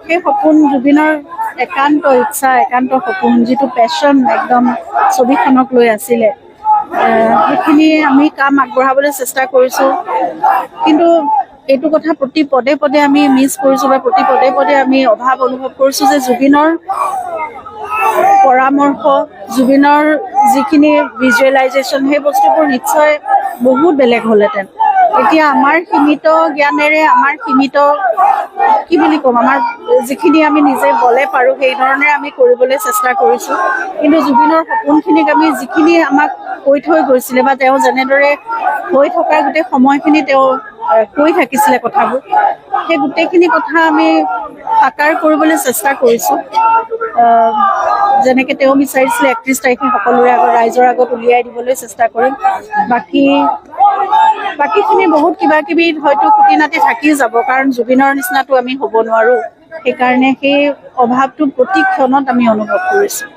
সেই সপোন, জুবিনৰ একান্ত ইচ্ছা, একান্ত সপোন, যিটো পেশ্যন একদম ছবিখনক লৈ আছিলে, সেইখিনি আমি কাম আগবঢ়াবলৈ চেষ্টা কৰিছোঁ। কিন্তু এইটো কথা প্ৰতি পদে পদে আমি মিছ কৰিছোঁ বা প্ৰতি পদে পদে আমি অভাৱ অনুভৱ কৰিছোঁ যে জুবিনৰ পৰামৰ্শ, জুবিনৰ যিখিনি ভিজুৱেলাইজেশ্যন, সেই বস্তুবোৰ নিশ্চয় বহুত বেলেগ হ'লহেঁতেন। এতিয়া আমাৰ সীমিত জ্ঞানেৰে, আমাৰ সীমিত, কি বুলি ক'ম, আমাৰ যিখিনি আমি নিজে বলে পাৰোঁ, সেই ধৰণেৰে আমি কৰিবলৈ চেষ্টা কৰিছোঁ। কিন্তু জুবিনৰ সপোনখিনিক আমি যিখিনি আমাক কৈ থৈ গৈছিলে বা তেওঁ যেনেদৰে হৈ থকা গোটেই সময়খিনি তেওঁ কৈ থাকিছিলে কথাবোৰ, সেই গোটেইখিনি কথা আমি সাকাৰ কৰিবলৈ চেষ্টা কৰিছোঁ। যেনেকে তেওঁ বিচাৰিছিলে, 31 তাৰিখে সকলোৰে আগত, ৰাইজৰ আগত উলিয়াই দিবলৈ চেষ্টা কৰিম। বাকীখিনি বহুত কিবা কিবি হয়তো খুটি নাটি থাকি যাব, কাৰণ জুবিনৰ নিচিনাটো আমি হ'ব নোৱাৰো। সেইকাৰণে সেই অভাৱটো প্ৰতি ক্ষণত আমি অনুভৱ কৰিছোঁ।